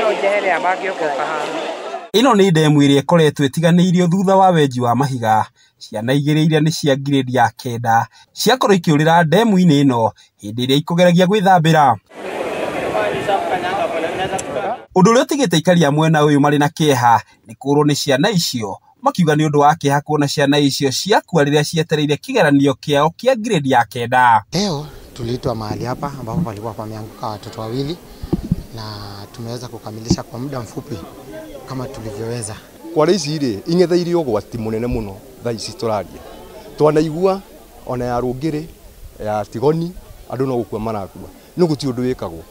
No njehere aya mangĩũka haha. Ĩno nĩ ndemu ĩrĩa ĩkoretwo ĩtiganĩirio thutha wa wenji wa mahiga. Ciana igĩrĩ iria nĩ cia ngirĩndi ya kenda ciakorwo ikĩũrĩra ndemu-inĩ ĩno hĩndĩ ĩrĩa ikũgeragia gwĩthambĩra. Ũndũ ũrĩa ũtigĩte aikari a mwena ũyũ marĩ na kĩeha nĩ kũũrwo nĩ ciana icio, makiuga nĩ ũndũ wa kĩeha kuona ciana icio ciakua rĩrĩa cietereire kĩgeranio kĩao kĩa ngirĩndi ya kenda. Leo tuliitwa mahali hapa ambapo palikuwa pameanguka watoto wawili na tumeweza kukamilisha kwa muda mfupi kama tulivyoweza. Kware ici rĩ ing'etheire ũgwati mũnene mũno thaa ici tũraria. Twanaigua ona ya Rũngĩrĩ, ya Tigoni, andũ no gũkua marakua. No gũtirĩ ũndũ wĩkagwo.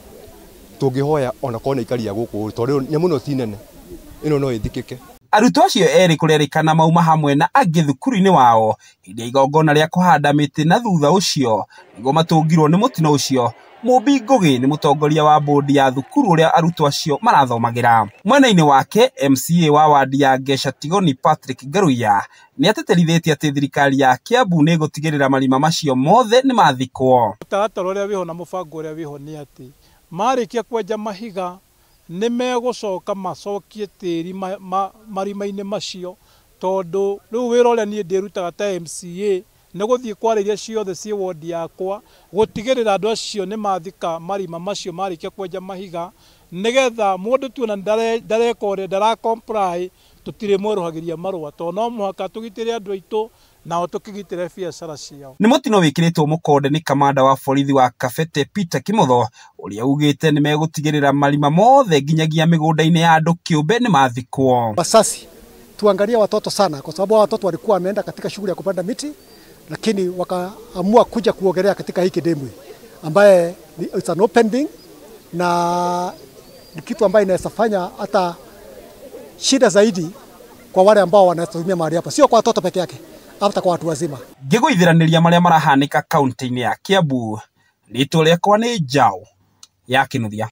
Tũngĩhoya ona korwo nĩ aikari a gũkũ tondũ nyamũ ĩno ti nene, ĩno no ĩthikĩke. Arutwo acio erĩ kũrerĩkana mauma hamwe na angĩ thukuru-inĩ wao hĩndĩ ya igongona rĩa kũhanda mĩtĩ na thutha ũcio nĩguo matũngirwo nĩ mũtino ũcio. Mũmbi Ngũgĩ nĩ mũtongoria wa bodi ya thukuru ũrĩa arutwo acio marathomagĩra. Mwena-inĩ wake MCA wa wadi ya Ngeca Tigoni Patrick Ngaruiya nĩ atĩtĩrithĩtie atĩ thirikari ya Kiambu nĩ ĩgũtigĩrĩra marima macio mothe nĩ mathikwo. Mũtaratara ũrĩa wĩho na mũbango ũrĩa wĩho nĩ atĩ marĩkia kwenja mahiga nĩ megũcoka macokie tĩri marima-inĩ macio, tondũ rĩu wĩra ũrĩa niĩ ndĩrutaga ta MCA nĩ gũthiĩ kwarĩria ciothe ciĩ wodi yakwa gũtigĩrĩra andũ acio nĩ mathika marima macio marĩkia kwenja mahiga, nĩgetha mũndũ tuona ndareka ũrĩa ndara comply tũtirĩ mwerũhagĩria marũa, tondũ no mũhaka tũgitĩre andũ aitũ nao tũkĩgitĩre biacara ciao. Nĩ mũtino wĩkĩrĩtwo mũkonde nĩ kamanda wa borithi wa Kabete Peter Kimotho ũrĩa ugĩte nĩ megũtigĩrĩra marima mothe nginyagia mĩgũnda-inĩ ya andũ kĩũmbe nĩ mathikwo. Wasasi tuangalie watoto sana, kwa sababu watoto walikuwa wameenda katika shughuli ya kupanda miti, lakini wakaamua kuja kuogelea katika hiki dimbwi ambaye it's an open thing, na ni kitu ambaye inaweza fanya hata shida zaidi kwa wale ambao wanatumia mahali hapa, sio kwa watoto peke yake, hata kwa watu wazima. Ngĩgũithiranĩria marĩa marahanĩka kaunti-inĩ ya Kiambu, rĩtwa rĩakwa nĩ Njaũ ya Kĩnuthia.